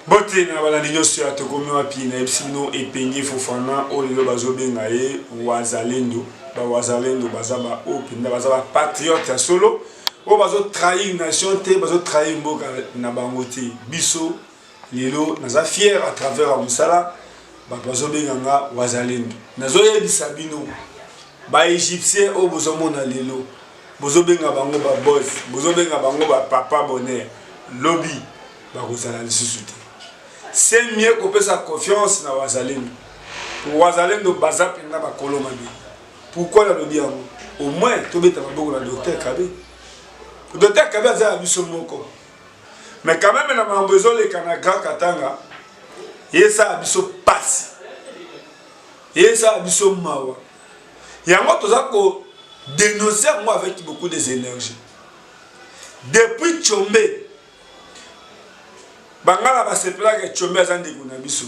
Mbote na balandi nyonso ya Tokomi Wapi. Nayebisi bino Epenge Fofana oyo lelo bazobenga ye Wazalendo. Ba Wazalendo baza ba oyo mpenza baza ba patriote ya solo oyo bazo trahir nation te, bazo trahir mboka na bango te. Biso lelo naza fier à travers ya mosala bato bazobenga nga Wazalendo. Nazoyebisa bino ba Egyptien oyo bozomona lelo bozobenga bango ba boss, bozobenga bango ba papa bonheur, lobi bakozala lisusu te. C'est mieux kopesa confiance na Wazalendo. Wazalendo baza mpenza bakolo mabe. Pourquoi nalobi yango? Au moins tobeta maboko na Docteur Kabe. Docteur Kabe aza ya biso moko. Mais quand même na mambo ezoleka na Grand Katanga, esala biso pasi. Esala biso mawa. Yango toza ko dénoncer yango avec beaucoup des énergies. Depuis Tshombe, Bangala basepelaka Tshombe aza ndeko na biso.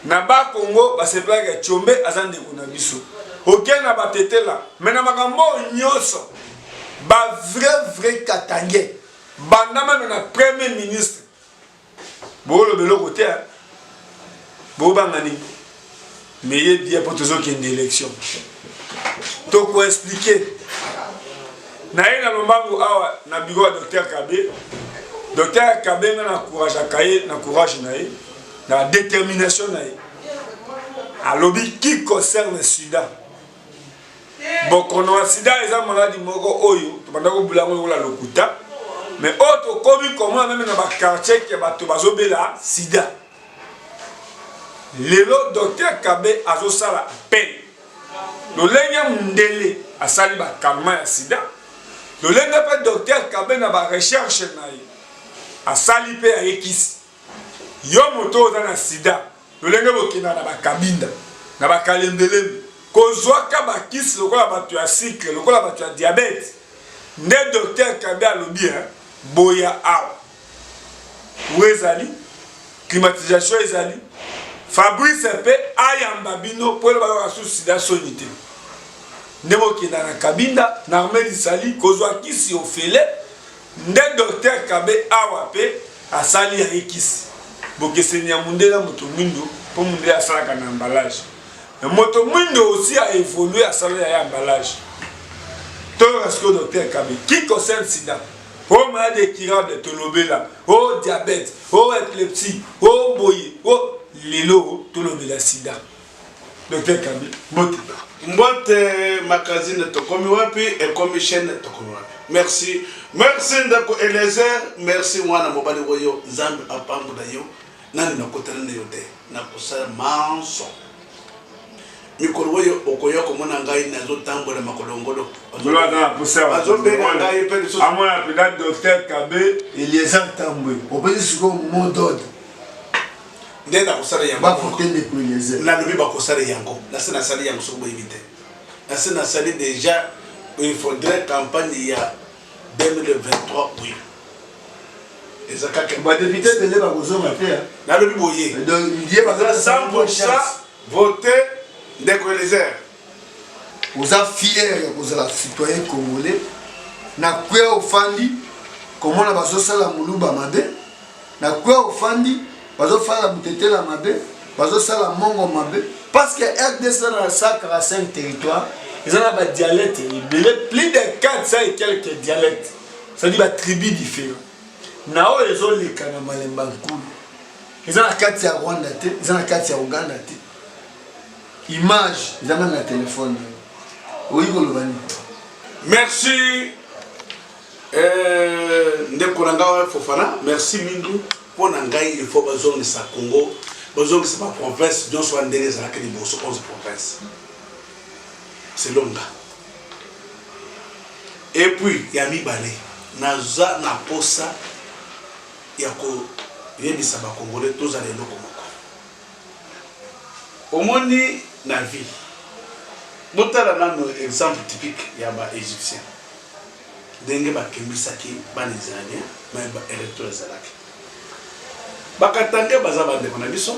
Na ba Congo basepelaka Tshombe aza ndeko na biso. Oke na batetela, mais na makambo oyo nyonso ba vrai vrai katangais banda meme na premier ministre boloba eloko te, bobanga nini? Mais ye bien mpo tozokende élection, tokoexplike na ye na lombangu awa na bureau ya docteur Kabe. Docteur Kabe nga na encourageaka ye na courage na ye, na détermination na ye. Alobi qui concerne sida, bokono ya sida eza maladi moko oyo tobanda kobula yango lokola lokuta, mais oyo tokomi komona meme na baquartier ke bato bazobela sida. Lelo docteur Kabe azosala appel lolenge mundele asali bakalma ya sida, lolenge mpe docteur Kabe na barecherche na ye asali mpe ayekisi yo moto oza na sida, lolenge bokenda na bakabinda na bakalembelembe kozwaka bakisi lokola bato ya sucre, lokola bato ya diabete. Nde docteur Kabe alobi boya awa, courant ezali, climatisation ezali, Fabrice mpe ayamba bino mpo eloba kaka susu sida soni te. Nde bokenda na Kabinda na armée du salut kozwa kisi ofele. Nde docteur Kabe awa mpe asali ya ye kisi. Bokeseni ya mundele na moto mwindo, mpo mundele asalaka na emballage, mais moto mwindo aussi a évolué, asala ya ye emballage. Toyoka sikoyo docteur Kabe qui concerne sida. O malade incurable tolobela, o diabète, o épilepsie, o boye, o lelo tolobela sida. Docteur Kabe, mbote. Mbote magazine Tokomi Wapi, ekomi chaîne Tokomi Wapi. Merci, merci ndeko Eliezer, merci mwana mobali oyo Nzambe apambola yo. Nani nakutana na yo te, nakosala manso. Mikolo oyo okoya komona ngai nazotambola makolo ngolo. Bazobenga ngai mpe lisusu. Amona mpenza docteur Kabe Eliezer Tambwe, opesi sikoyo mot d'ordre. Nde nakosala yango. Bavote ndeko Eliezer. Nalobi bakosala yango. Nase nasali yango soki boyebi te. Nase nasali déjà, il faudrait campagne ya 2023 oui. Eza kaka ba député ebele bakozonga te. Nalobi boye. Ye baza 100% vote ndeko Eliezer. Oza fier ya kozala citoyen congolais na kwe ofandi komona bazosala muluba mabe, na kwe ofandi bazosala mutetela mabe, bazosala mongo mabe, parce que RDC na 145 territoire eza na badialecte ebele, plus de 400 et quelques dialectes, c'est-à-dire batribu différents. Na oyo ezoleka na Malemba Nkulu eza na kati ya Rwanda te, eza na kati ya Uganda te. Image eza meme na telefone na yo, oyi koloba nini? Merci ndeko na ngai Fofana, merci mingi mpo na ngai. Il faut bazongisa Congo, bazongisa ba province nyonso wana ndenge ezalaki liboso, 11 province selon nga. Et puis ya mibale, naza na posa ya koyebisa ba Congolais tozala eloko moko. Omoni na vie, botala nanu exemple typique ya ba Egyptiens ndenge bakembisaki bana Israeliens, mais ba retour ezalaki. Ba Katangais baza ba ndeko na biso,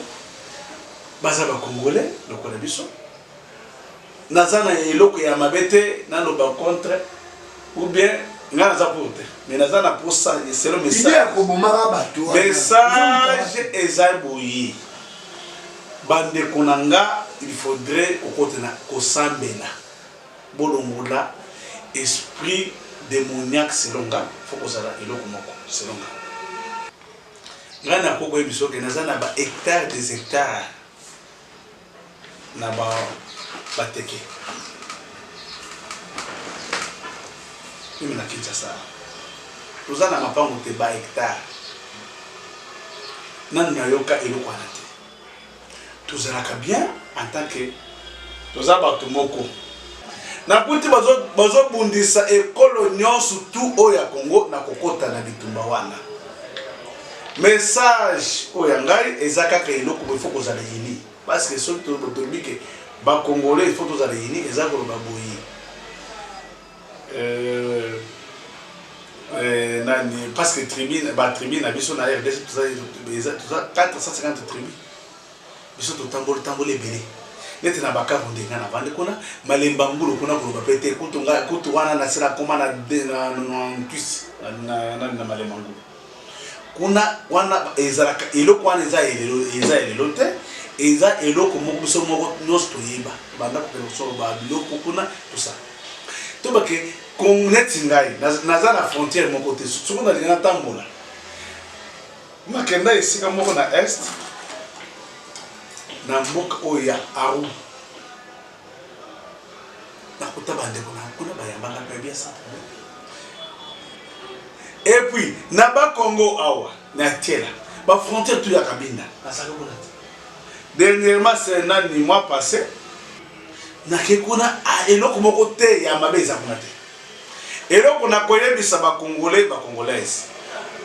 baza ba Congolais lokola biso. Naza na eloko ya mabe te naloba contre ou bien. Nga naza pour te, mais naza na posa selon message. Idée ya kobomaka bato wana. Message eza boye. Bandeko na nga, il faudrait kokota na kosambela. Bolongola esprit demoniaque selon nga, faut kozala eloko moko selon nga. Nga nakoki koyebisa yo ke naza na ba hectares des hectares na ba bateke meme na Kinshasa toza na mapango te ba hectare nanu nayoka eloko wana te tozalaka bien en tant que toza bato moko nakuti bazobundisa bazo ekolo nyonso tu oyo ya Congo na kokota na bitumba wana Message oyo ya ngai eza kaka eloko boye faut kozala uni parce que soki tolobi ke ba congolais il faut tozala uni eza koloba boye euh, euh, nani parce que tribu ba tribu na biso na RDC toza toza 450 tribu Biso totamboli tamboli ebele neti na bakavu nde nga navandi kuna malemba ngulu kuna koloba pe te kutu nga kutu wana nasi nakoma na na 98 na na na malemba ngulu kuna wana ezalaka eloko wana eza elelo eza elelo te eza eloko moko biso moko nyonso toyeba banda kokende kosolo ba biloko kuna tosa tobake neti ngai naza na frontière moko te soki nalingi natambola Nakenda esika moko na est na mboka oyo ya Aru. Nakuta bandeko na kuna bayambaka mpe bien sans problème. Et puis na ba Congo awa na Tiela ba frontière tout ya Kabinda nazalaki kuna te. Dernièrement c'est nani mois passé nake kuna ah, eloko moko te ya mabe eza kuna te. Eloko nakoyebisa ba congolais ba congolaise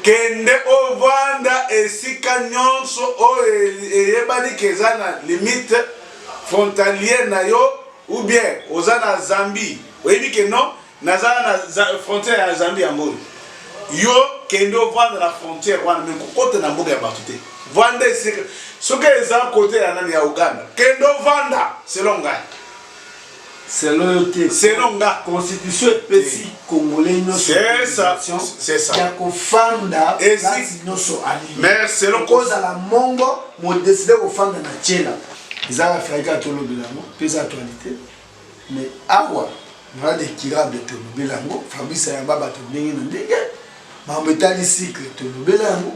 kende ovanda esika nyonso oyo eyebani ke eza na limite frontalier na yo ou bien oza na Zambie oyebi ke non naza na frontière ya Zambie yango oyo yo kende ovanda na frontière wana me kokota na mboka ya bato te vanda esika soki eza kote ya nani ya Uganda kende ovanda selon ngai Selon yo te. Selon nga. Constitution epesi congolais nyonso C'est ça. C'est ça. Ya kofanda place nyonso alingi. Mais selon kozala mongo mo décider kofanda na Tshela. Eza Afrika tolobela yango mpe eza actualité. Mais awa malade incurable tolobela yango Fabrice ayamba bato ndenge na ndenge makambo etali cycle tolobela yango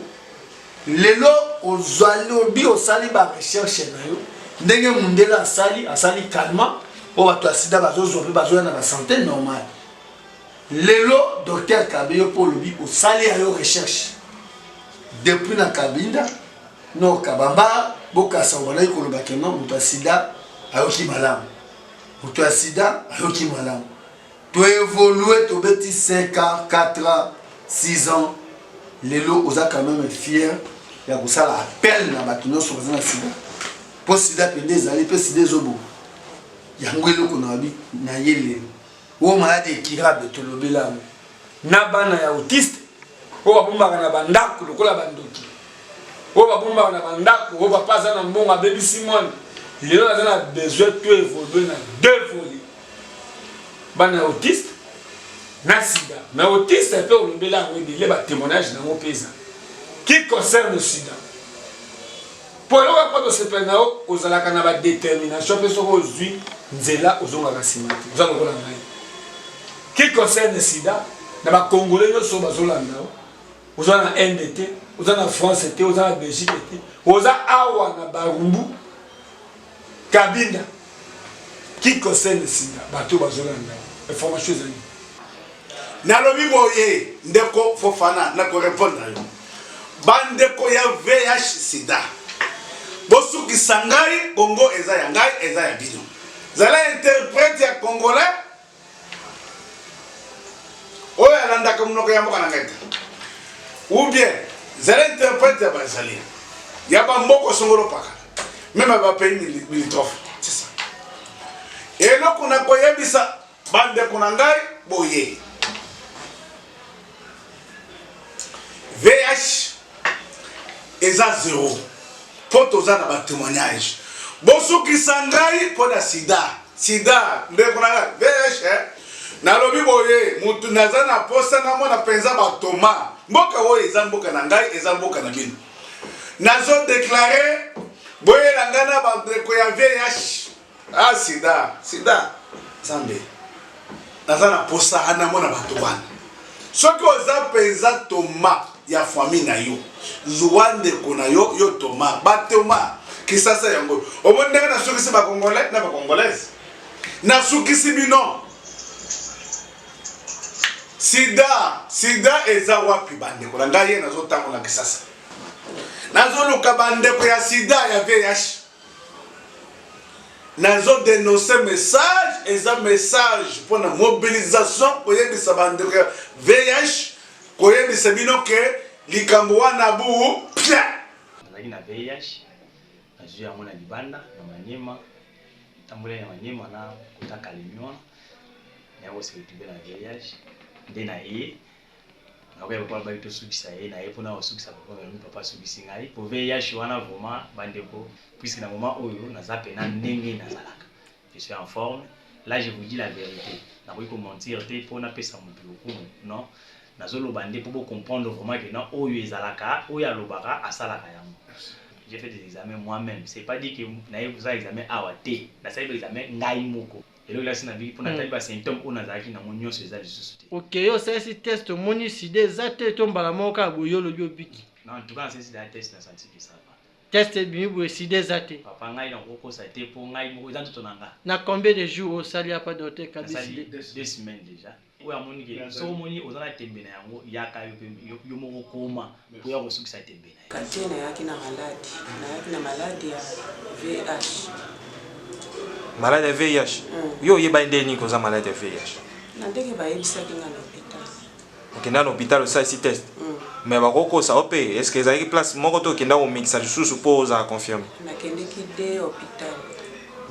Lelo ozali obi osali ba recherche na yo ndenge mundele asali asali calmant oyo bato ya sida bazozwa mpe bazoya na basante normale. Lelo docteur Kabe yo mpe olobi osali ya yo recherche depuis na Kabinda no Kabamba Bokasa obandaki koloba ke non moto ya sida ayoki malamu, moto ya sida ayoki malamu. To evoluer tobeti 5 ans, 4 ans, 6 ans lelo oza quand même fier ya kosala appel na bato nyonso baza na sida mpo sida mpenza ezali mpe sida ezoboma yango eloko na babi na ye lelo oyo maladi ekirable tolobela yango na bana ya autiste oyo babombaka na bandako lokola bandoki oyo babombaka na bandako oyo papa aza na mbongo abebisi mwana lelo naza na besoin to évolue na deux volets bana ya autiste na sida mais autiste mpe olobela yango ebele ba témoignage na yango mpe eza qui concerne sida mpo eloko ya mpo tosepela na yo ozalaka na badétermination mpe soki ozwi nzela ozongaka nsima te oza lokola ngai qui concerne sida na bacongolais nyonso bazolanda yo oza na inde te oza na france te oza na belgique te oza awa na barumbu Kabinda qui concerne sida bato bazolanda information ezali. Nalobi boye ndeko Fofana na ko repondre yo. Bandeko ya VH sida bosukisa ngai Congo eza ya ngai eza ya bino. Zala interprète ya congolais oyo alandaka monoko ya mboka na ngai te ou bien zala interprète ya bazali ya bamboka songolo paka meme ya bapays militrophe c'est ça eloko nakoyebisa bandeko na ngai boye VH eza zero mpo toza na batémoignage bosukisa ngai mpo na sida sida ndeko na ngai VH eh? Nalobi boye, mutu naza na posa namona penza ba Thomas. Mboka oyo eza mboka na ngai, eza mboka na bino. Nazo declarer boyela ngai na ba ndeko ya VIH. Ah sida, sida. Nzambe. Naza na posa namona bato wana. Soki oza penza Thomas ya famille na yo, zua ndeko na yo, yo Thomas, ba Thomas Kisasa yango. Omoni ndenge nasukisi ba Congolais na ba Congolaises. Nasukisi bino. Sida, sida eza wapi bandeko na ngai ye nazotango na Kisasa. Nazoluka bandeko ya sida ya VIH. Nazo denoncer message eza message pona mobilisation koyebisa bandeko ya VIH koyebisa bino ke likambo wana bu pia. Nazalaki na VIH nazwi yango na libanda na Maniema tambolaki na Maniema na kota Kalemi wana naye ko se retrouver na VIH nde na ye Nakoya papa alobaki tosukisa ye naye pona kosukisa papa mais papa asukisi ngai po VIH wana vraiment bandeko puisque na moment oyo naza pena ndenge nazalaka je suis en forme là je vous dis la verite nakoki ko mentir te po napesa moto lokumu non nazoloba nde po bo comprendre vraiment que non oyo ezalaka oyo alobaka asalaka yango j'ai fait des examens moi-même c'est pas dit que naye kosala examen awa te nasali ba examen ngai moko Eloko elakisi na biki mpo natali ba symptômes oyo nazalaki nango nyonso eza lisusu te. Ok yo osalisi test omoni sida eza te to mbala moko kaka boye yo olobi obiki? Non en tout cas nasalisi deja test na senti que ça va. Test ebimi boye sida eza te? Papa ngai nakokosa te mpo ngai moko eza nzoto na nga. Na combien de jours osali apa docteur kabi sida? Nasali deux semaines deja. Oyo amoni ke soki omoni oza na tembe na yango yaka yo pe yo moko koma po ya kosukisa tembe na yo. Kate nayaki na maladi nayaki na maladi ya VIH. Maladi ya VIH? Yo oyebaki ndenge nini koza maladi ya VIH? Na ndenge bayebisaki nga na hopital. Okenda na hopital osalisi test? Mais bakokosa yo pe, est ce que ezalaki place moko to okenda komekisa lisusu po ozala confirme? Nakendeki de hopital.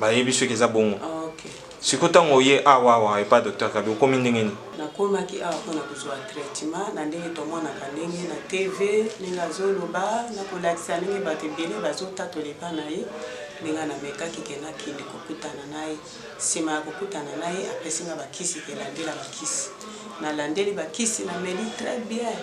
Bayebisi yo ke eza bongo? Ok. Sikoyo tango oye awa awa epa docteur Kabi okomi ndenge nini? Nakomaki awa pona kozua traitement na ndenge tomonaka ndenge na TV ndenge azoloba na kolakisa ndenge bato ebele bazotatola epa na ye nde nga namekaki ke nakende kokutana na ye sima ya kokutana na ye apesi nga bakisi ke landela bakisi nalandeli bakisi nameli très bien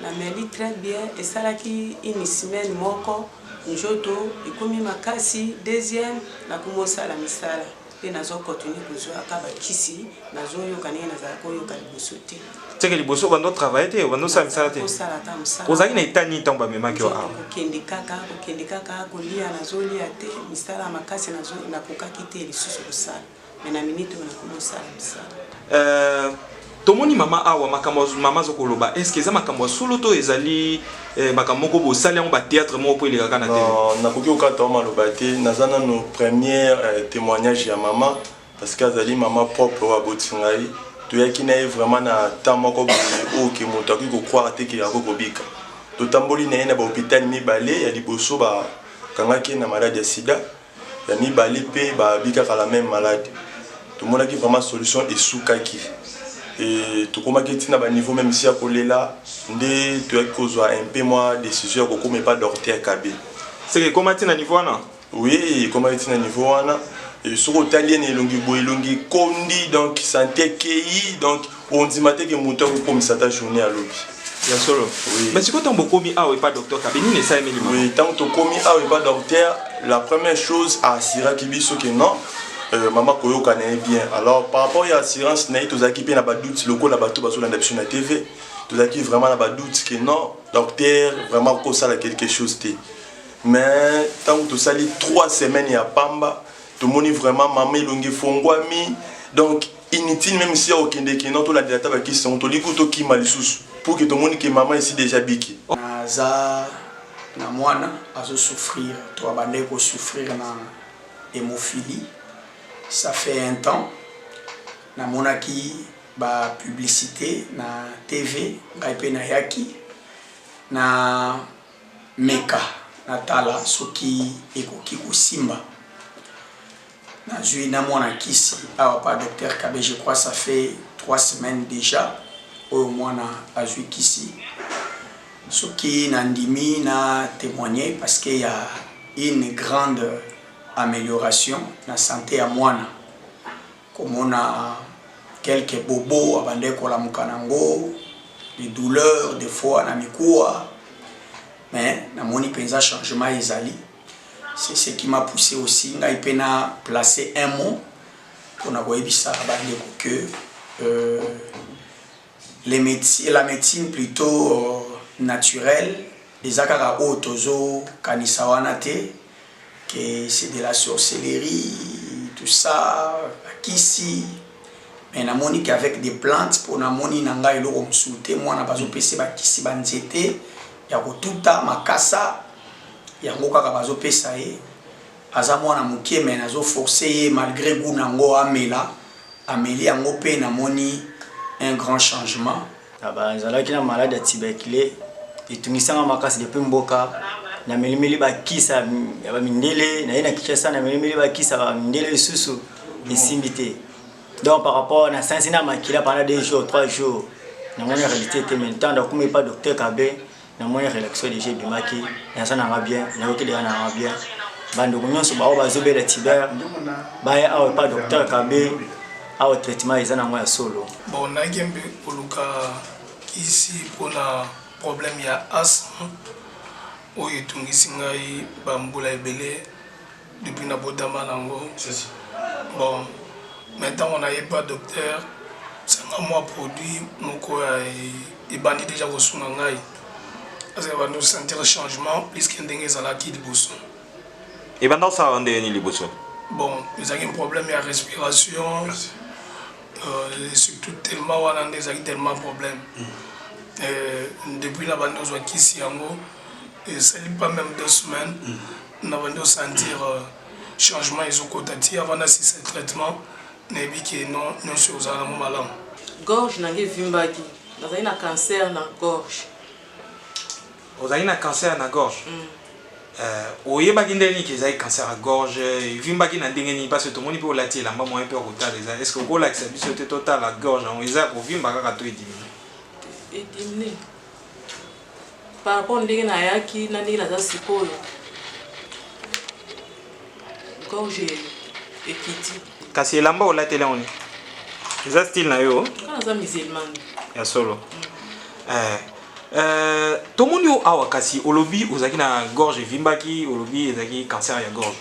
nameli très bien esalaki une semaine moko Nzoto ekomi makasi deuxième nakomi osala misala pe nazo continuer kozuaka ba kisi nazo yoka ndenge nazalaka koyoka liboso te. Seke liboso obanda o travailler te obanda osala misala te? Kosala ata mosala. Ozalaki na etat nini tango bamemaki yo awa? Kokende kaka kokende kaka kolia nazolia te misala ya makasi nazo nakokaki te lisusu kosala. Mais na minute oyo nakomi osala misala. Euh, tomoni mama awa makambo mama azo koloba est ce que eza makambo ya solo to ezali eh, makambo moko bosali yango ba théâtre moko po elekaka na tv? Nakoki kokata yo maloba te, naza nano première euh, témoignage ya mama parce que azali mama propre oyo aboti ngai toyaki na ye vraiment na temps moko boye oyo ke moto akoki kocroire te ke akoki kobika totamboli na ye na bahôpital mibale ya liboso bakangaki ye na maladi ya sida Ya mibale pe ba bikaka la meme malade. Tomonaki vraiment solution esukaki. Et tokomaki ti na ba niveau meme si ya kolela nde toyaki kozwa un peu mwa decision ya kokoma epa docteur Kabe. C'est que ekoma ti na niveau wana? Oui, ekomaki ti na niveau wana. Et soki otali ye na elongi boye, elongi ekondi, donc sante ekeyi, donc ondima te ke moto akokomisa ata journée ya lobi. Ya solo? Oui. Mais sikoyo ntango bokomi awa epa docteur Kabe, nini esalemeli mama? Oui, ntango tokomi awa epa docteur, la première chose a assuraki biso ke non, euh, mama koyoka na ye bien. Alors par rapport ya assurance na ye, tozalaki mpe na ba doutes lokola bato bazolanda biso na TV, tozalaki vraiment na ba doutes ke non, docteur vraiment akosala quelque chose te. Mais ntango tosali 3 semaines ya pamba, tomoni vraiment mama elongi efongwami, donc inutile meme si ya kokende ke non tolandela ata bakisi yango tolingi kutu tokima lisusu pour que tomoni ke mama esi deja biki. Naza na mwana azo souffrir to abandaki ko souffrir na hemophilie ça fait un temps namonaki ba publicite na TV ngai pe nayaki na meka natala soki ekoki kosimba. Nazui na mwana kisi awa pa docteur Kabe je crois ça fait 3 semaines dejà oyo mwana azui kisi soki na ndimi na temoigner parce que ya une grande amelioration na sante ya mwana komona. Quelques bobos abandaki kolamuka nango, des douleurs des fois na mikuwa, mais namoni penza changement ezali. C'est ce qui m'a poussé aussi ngai pe na placer un mot pona koyebisa bandeko que euh, les médecins, la médecine plutôt euh, naturelle eza kaka oyo tozokanisa wana te que c'est de la sorcellerie tout ça bakisi mais namoni qu'avec des plantes mpo namoni na ngai eloko mosusu te mwana bazopesa bakisi banzete ya kotuta makasa yango kaka bazopesa ye aza mwana moke mais nazo force ye malgré goût nango amela ameli yango mpe namoni un grand changement. Nazalaki na malade ya tuberculeux etungisanga makasi depuis mboka namelimeli bakisa ya bamindele naye na Kinshasa namelimeli bakisa ya bamindele lisusu esimbi te donc par rapport na sansi na makila pendant 2 jours 3 jours namoni réalité te mais ntango nakomi epa docteur Kabe namoni relaxation deja ebimaki naza nanga bien nayoki deja nanga bien bandeko nyonso baoyo bazobela tiber baya awa epa docteur Kabe awa traitement eza nango ya solo. Bon nayaki mpe koluka kisi mpona problème ya asthme oyo etungisi ngai bambula ebele depuis nabotama nango bon mais ntango naye pa docteur sanga mwa produit moko ebandi deja kosunga ngai parce que bandi sentir changement plus que ndenge ezalaki liboso. Ebanda kosala ndenge nini liboso? Bon ezalaki problème ya respiration euh, surtout tellement wana nde ezalaki tellement problème mm. euh, depuis na bandi ozwa kisi yango esali pas même deux semaines mm. na bandi osentir euh, changement ezokota ti avant nasisa traitement nayebi ke non nyonso ozala nango malamu. Gorge na ngai evimbaki, nazali na cancer na gorge. Ozali na cancer na gorge? Mm. Euh, oyebaki ndenge nini ke ezali cancer ya gorge evimbaki na ndenge nini parce que tomoni mpe olati elamba moyen mpe ya kotala eza est ce que okolakisa biso te totala gorge yango eza ya kovimba kaka to ediminue? Ediminue par rapport ndenge nayaki na ndenge naza sikoyo gorge ekiti. Kasi elamba olateli yango nini? Eza style na yo? Nga naza musulmane. Ya solo. Mm. Eh, eh, tomoni yo awa kasi olobi ozalaki na gorge evimbaki, olobi ezalaki cancer ya gorge.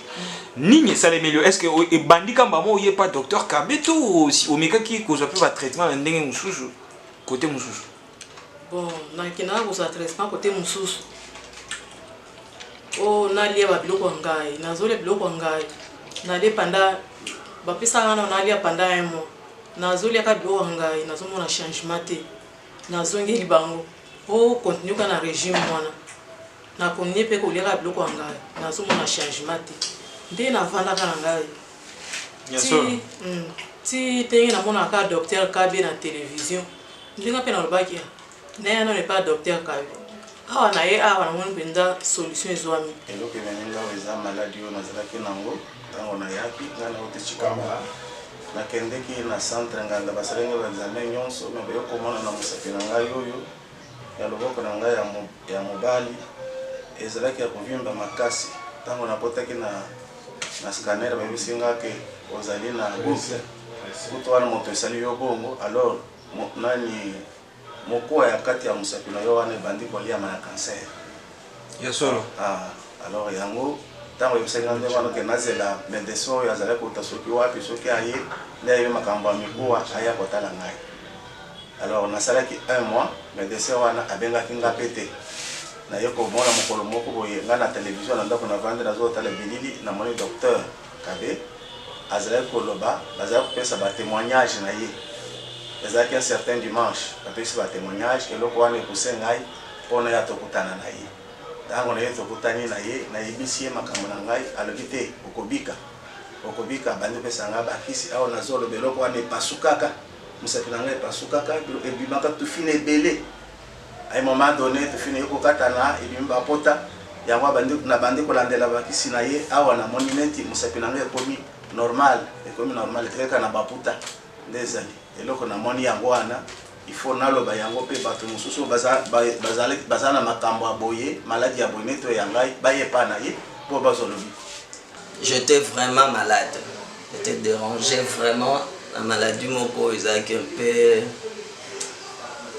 Mm. Nini esalemeli yo? Est-ce que ebandi kamba mo oye pa docteur Kabe to omekaki kozwa mpe ba traitement na ndenge mosusu kote mosusu? Bon, nakendaka kozwa traitement kote mosusu. Oh, nalia ba biloko ya ngai, nazolia biloko ya ngai. Nalie panda bapesaka nga nalia panda un mois. Nazolia kaka biloko ya ngai, nazomona changement te. Nazongeli bango. Oh, continue kaka na regime wana. Na continue pe kolia kaka biloko ya ngai, nazomona changement te. Nde navandaka na ngai. Ti, mm, ti ndenge namonaka kaka docteur Kabe na television. Ndenge pe nalobaki ah, naya nano epa docteur Kabe. Awa na ye awa namoni mpenza solution ezwami. Eloko ememi nga awa eza maladi oyo nazalaki nango ntango nayaki. Ngai nauti Tshikamba, nakendeki na centre Nganda, basalaki ngai ba examen nyonso, mais baye komona na mosapi na ngai oyo ya loboko na ngai ya mobali ezalaki ya kovimba makasi. Ntango nakotaki na na scanner bayebisi nga ke ozali na goutte, goutte wana moto esali yo bongo, alors nani mokuwa ya kati ya mosapi na yo wana ebandi koliama na cancer. Ya solo. Ah, alors yango ntango oyebisaki nga ndenge wana ke nazela medecin oyo azalaki kouta soki wapi soki aye nde ayebi makambo ya mikuwa aya kotala ngai. Alors nasalaki un mois medecin wana abengaki nga pe te. Naye komona mokolo moko boye nga na television na ndako navandi nazotala bilili namoni docteur Kabe azalaki koloba bazalaki kopesa ba temoignage na ye ezalaki un certain dimanche bapesi ba temoignage eloko wana epuse ngai mpo naya tokutana na ye ntango na ye tokutani na ye nayebisi ye makambo na ngai alobi te okobika okobika abandi kopesa ngai bakisi awa nazoloba eloko wana epasukaka mosapi na ngai epasukaka ebimaka tufina ebele À un moment donné, tufina ekokatana ebimi bapota yango abandi nabandi kolandela bakisi na ye awa namoni neti mosapi na ngai ekomi normal ekomi normal etikali na baputa nde ezali eloko namoni yango wana il faut naloba yango mpe bato mosusu baza, baza, baza na makambo ya boye maladi ya boye neti oyo ya ngai baye epai na ye mpo bazwa lobiko J'étais vraiment malade. J'étais dérangé vraiment. na maladie moko ezalaki un peu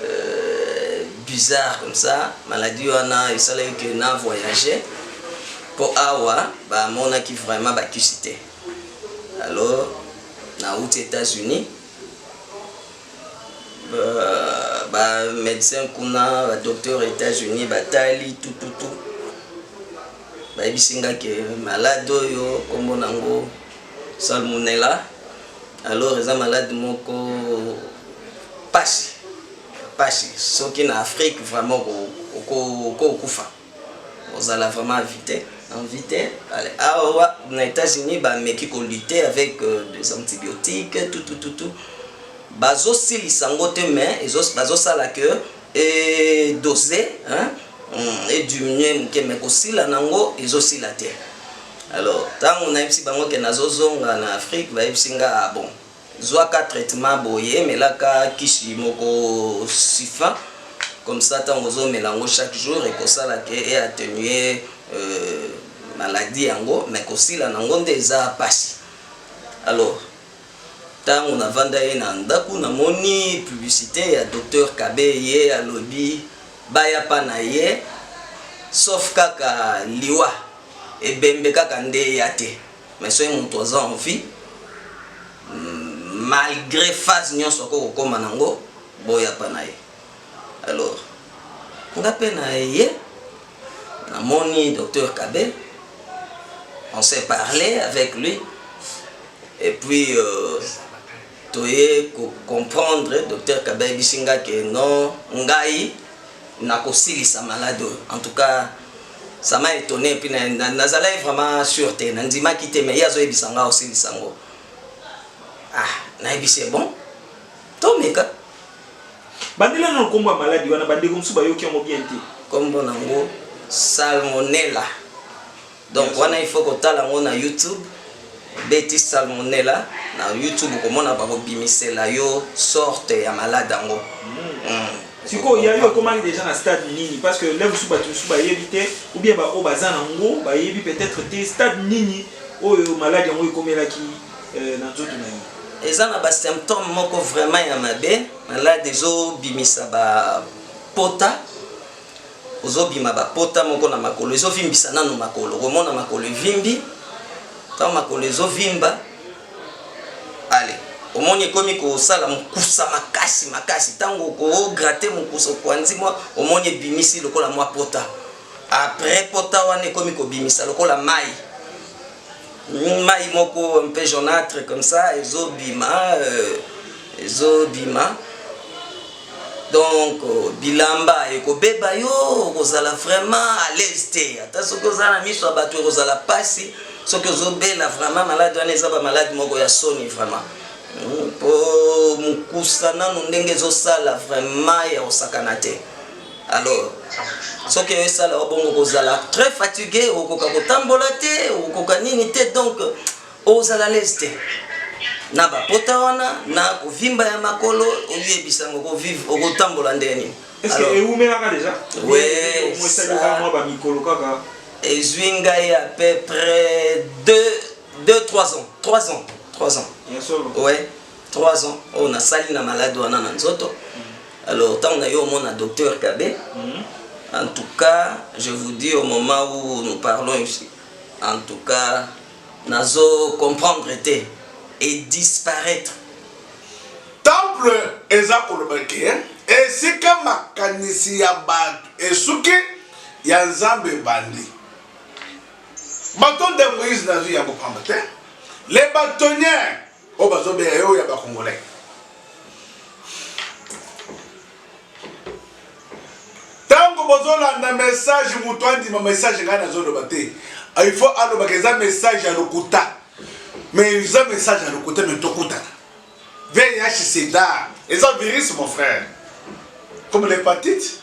euh, bizarre comme ça. Maladie wana esalaki ke na voyager mpo awa bamonaki vraiment bakisi te. Alors nauti États-Unis, ba médecin kuna, ba docteur États-Unis batali tututu, bayebisi nga ke malade oyo nkombo nango salmonella. Alors eza malade moko pasi pasi, soki na Afrique vraiment okokufa, ozala vraiment invité invité. Awa na États-Unis bameki kolutter avec des antibiotiques, tout tout tout tout, bazosilisa yango te, mais bazosala ke edose, hein, ediminue moke, mais kosila nango ezosila te. Alors ntango nayebisi bango ke nazozonga na Afrique, bayebisi nga: ah bon, zwaka traitement boye, melaka kisi moko sifa comme ça, ntango ozomela yango chaque jour ekosala ke eatténue maladie yango, mais kosila nango nde eza pasi. Alors ntango navanda ye na ndako, namoni publicité ya docteur Kabe. Ye alobi baya pa na ye, sauf kaka liwa, ebembe kaka nde ya te, mais soki moto aza en vie, malgré phase nyonso akoki kokóma nango, boya pa na ye. Alors nga mpe na ye namoni docteur Kabe, on s'est parlé avec lui et puis toye comprendre. Docteur Kabe ayebisi nga ke non, ngai nakosilisa malade oyo. En tout cas ça m'a étonné, puis nazalaki vraiment sûr te, nandimaki te, mais ye azoyebisa nga osilisa yango. Ah, nayebisi ye: bon, tomeka. Bandela na nkombo ya maladi wana, bandeko mosusu bayoki yango bien te. Nkombo nango salmonella. Donc wana il faut kotala yango na YouTube. Beti salmonella na YouTube, okomona bakobimisela yo sorte ya malade yango. Sikoyo ya yo ekomaki déjà na stade nini? Parce que le mosusu, bato mosusu bayebi te, ou bien baoyo baza nango bayebi peut-être te stade nini oyo maladi yango ekomelaki na nzoto na ye. Eza na basymptôme moko vraiment ya mabe. Malade ezobimisa bapota, ozobima bapota moko na makolo, ezovimbisa nano makolo, okomona makolo evimbi. Ntango makolo ezovimba, ale omoni ekomi kosala mokusa makasi makasi. Ntango okogratter mokusa, okwanzi mwa, omoni ebimisi lokola mwa pota. Après pota wana ekomi kobimisa lokola mai, mai moko un peu jaunâtre comme ça, ezobima ezobima. Donc bilamba ekobeba, yo okozala vraiment à l'aise te. Ata soki oza na miso ya bato, ekozala mpasi. Soki ozobela vraiment maladi wana, eza bamaladi moko ya soni vraiment, mpo mokusa nanu ndenge ezosala vraiment ya kosakana te. Alors soki esala bongo, kozala très fatigué, okoka kotambola te, okoka nini te, donc ozala à l'aise te na bapota wana na kovimba ya makolo. Oyebisango okotambola ndenge nini? Est-ce que ewumelaka déjà? Ouais, esalika mwa bamikolo kaka? Ezwi ngai à peu près 2 2 3 ans, 3 ans, 3 ans. Ya solo? Ouais, 3 ans oyo nasali na malade wana na nzoto. Alors ntango na yo omona docteur Kabe, en tout cas je vous dis, au moment où nous parlons ici, en tout cas nazo comprendre te et disparaître. Temple eza koloba ke esika makanisi ya bato esuki, ya Nzambe ebandi. Bato nde Moïse nazwi yango pamba te. Les bâtonniers oyo bazobeya yo ya bacongolais, ntango bozolanda message, moto andima message ngai nazoloba te, il faut alobaka eza message ya lokuta. Mais eza message ya lokuta, mais tokutana. VIH sida eza virus, mon frère, comme l'hépatite.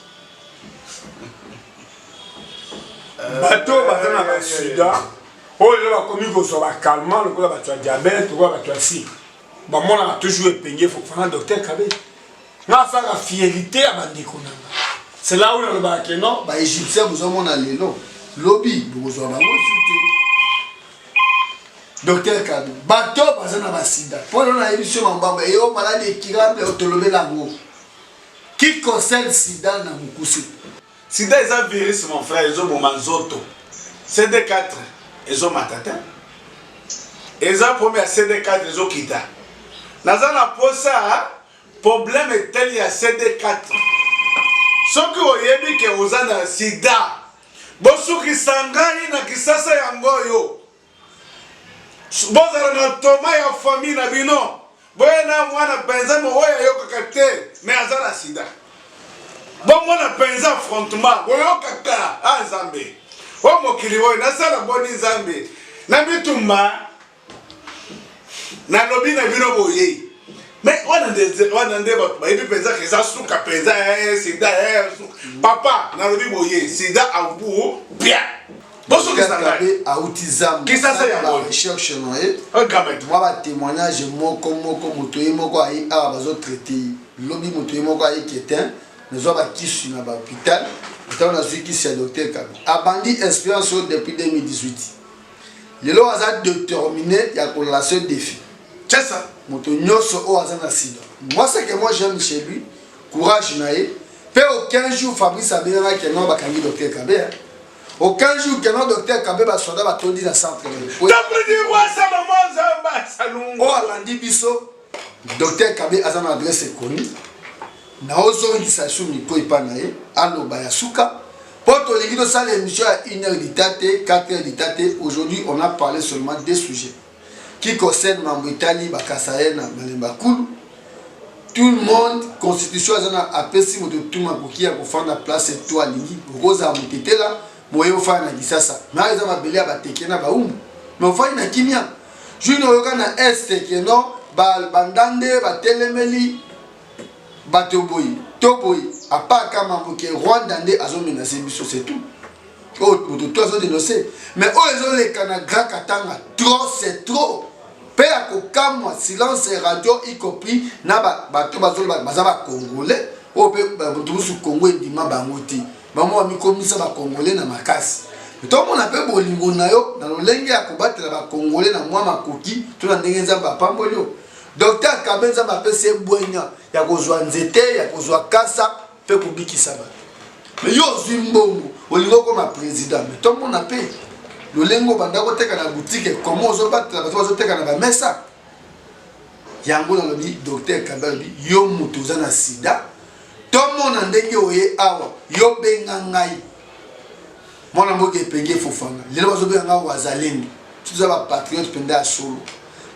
Bato baza na basida oyo lelo bakomi kozwa bacalmant lokola bato ya diabète, lokola bato ya sucre, bamonaka toujours epenge fana docteur Kabe. Nga asalaka fierté ya bandeko na nga, c'est là où nalobaka ke non. Baégyptien bozomona lelo, lobi bokozwa bango su te. Docteur Kabi, bato baza na basida mpo na nayebi biso mambamba eyo maladi ekirable tolobela yango qui concerne sida na mokuse. Sida eza virus mon frère ezoboma nzoto CD4 ezomata te eza problème ya CD4 ezokita naza na posa problème etali ya CD4 soki oyebi ke oza na sida bosukisa ngai na kisasa yango oyo Bozala na ntoma ya famille na bino. Boye na mwana mpenza mo oyo ayokaka te mais aza na sida. Bomona mpenza affrontement boyokaka a ah, Nzambe. O mokili oyo nasala boni Nzambe na bitumba nalobi na bino boye mais wana nde wana nde bato bayebi mpenza ke eza suka mpenza eh, sida eh, suka papa nalobi boye sida abu bien bosukisa ngai auti zamba kisasa yango recherche na ye mwa batémoignage moko moko moto ye moko aye awa bazotraite ye lobi moto ye moko aye ketin nazwa bakisi na bahôpital ntango nazwi kisi ya docteur kabe abandi expérience oyo depuis 2018 lelo aza déterminé ya kolase défi moto nyonso oyo aza na sida moi ce que moi j'aime chez lui courage na ye mpe aucun jour fabrice abengaka keno bakangi docteur kabe Aucun jour que non docteur Kabe ba soda ba tondi na centre. Oyo alandi biso docteur Kabe aza na adresse connue. Na ozongisa su micro epa na ye aloba ya suka po tolingi tosala émission ya 1 heure d'etat te 4 heures d'etat te aujourd'hui on a parlé seulement deux sujets qui concerne mambo etali bakasaye na malemba kulu tout le monde constitution aza na apesi moto tu makoki ya kofanda place to alingi okozala motetela moye ofanda na kisasa na eza mabele ya bateke na baumbu me ofandi na kimia jour oyoka na este ke non bandande batelemeli bato boye to boye apart ka mambo ke rwanda nde azomenase biso c'est tout oyo moto to azo denonce mais oyo ezoleka na grand katanga trop c'est trop mpe ya kokamwa silence radio y compris na bato bazoloba baza bacongolais oyo mpe moto mosusu congo endima bango te bango bamikomisa bacongolais na makasi tomona mpe bolingo na yo na lolenge ya kobatela bacongolais na mwa makoki to na ndenge nzambe apamboli yo docteur kabe nzambe apesi ye bwenya ya kozwa nzete ya kozwa kasa mpe kobikisa bato me yo ozwi mbongo olingi okoma président me tomona mpe lolenge obanda koteka na butike koma ozobatela bato bazoteka na bamesa yango nalobi docteur kabe alobi yo moto oza na sida tomona ndenge oye awa yo benga ngai mwana mboka epenge efofana lelo bazobenga ngai wazalendo toza bapatriote mpenza ya solo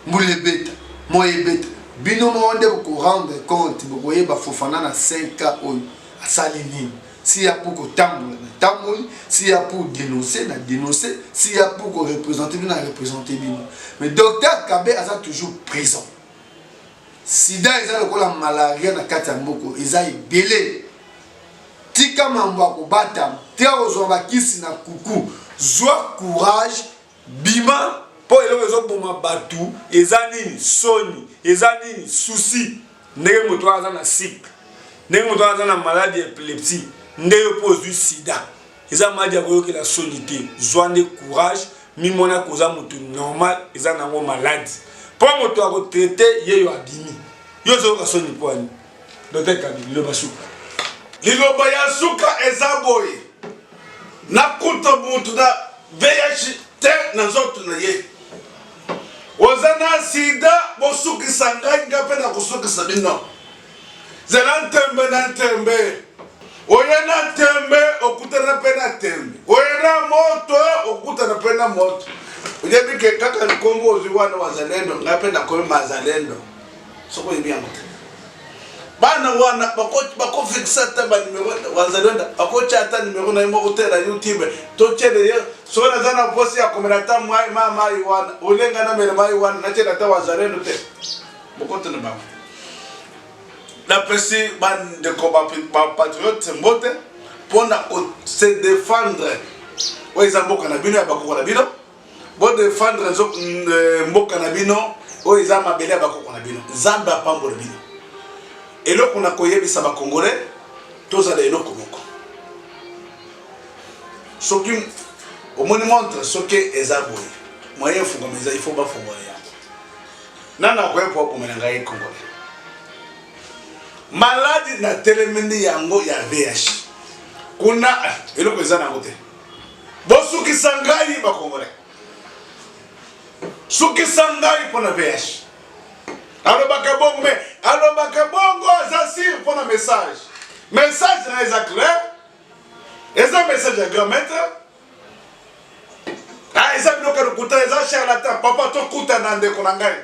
mbula ebeta moi ebeta bino moko nde bokorendre compte bokoyeba fofana na 5 cas oyo asali nini si ya pour kotambola na tamboli si ya pour dénoncer na dénoncer si ya pour koreprésente bino na représente bino mais docteur kabe aza toujours présent sida eza lokola malaria na kati ya mboko eza ebele tika mambo ya kobatama tika kozwa bakisi na kuku zwa courage Bima po eloko ezo boma batu eza nini soni eza nini souci ndenge moto wana aza na cycle ndenge moto wana aza na maladi ya epilepsie nde yo mpe ozwi sida eza maladi ya koyokela soni te zwa nde courage mimona koza moto normal eza nango maladi mpo moto akotraite yeyo abimi yo ozoyoka soni mpo ani Docteur Kabi, liloba suka. Liloba ya suka eza boye. Nakuta mutu na VIH te na nzoto na ye. Oza na sida bosukisa ngai nga mpe nakosukisa bino. Zela ntembe na ntembe. Oye na ntembe okutana mpe na tembe. Oye na moto okutana mpe na moto. Oyebi ke kaka nkombo ozwi wana wazalendo ngai mpe nakomi mazalendo. soki oyebi yango te bana wana bakofikisa ata banimero wazalenda bakotya ata nimero na ye moko te na youtube totyele ye soki naza na mposi ya komela ata mai ma mai wana olenga namela mai wana natyela ata wazalendo te bokotana bango napesi bandeko bapatriote mbote mpo na kose defendre oyo eza mboka na bino ya bakoko na bino Bo defendre eh, mboka na bino oyo eza mabele ya bakoko na bino. Nzambe apambola bino. Eloko na koyebisa ba Congolais tozala eloko moko. Soki omoni montre soki eza boye. Moyen efungwama eza, il faut bafungola yango. Nani akoya mpo abomela ngai congolais? Maladi na telemeli yango ya VIH. Kuna eloko eza nango te. Bosukisa ngai ba congolais. Sukisa ngai mpo na VIH. Alobaka bongo mais alobaka bongo aza sur mpo na message. Message na eza clair. Eza message ya grand maître. Ah, eza biloko ya lokuta, eza charlatan. Papa tokutana ndeko na ngai.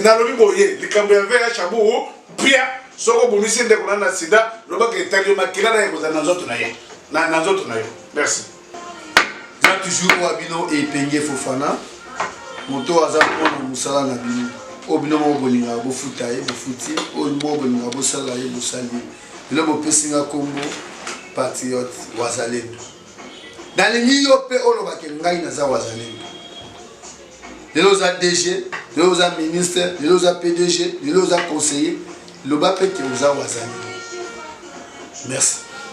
Nalobi boye, likambo ya VIH abu pia soki obomisi ndeko na na sida, lobaka etali yo makila na ye ekozala na nzoto na ye. Na, na nzoto na yo. Merci. Eza toujours wa bino Epenge Fofana, moto oyo aza mwana mosala na bino, oyo bino moko bolingaka bofuta ye bofuti ye, oyo moko bolingaka bosala ye bosali ye. Lelo bopesi nga kombo patriote wazalendo. Nalingi yo mpe oloba ke ngai naza wazalendo. Lelo oza DG, lelo oza ministre, lelo oza PDG, lelo oza conseiller, loba mpe ke oza wazalendo. Merci.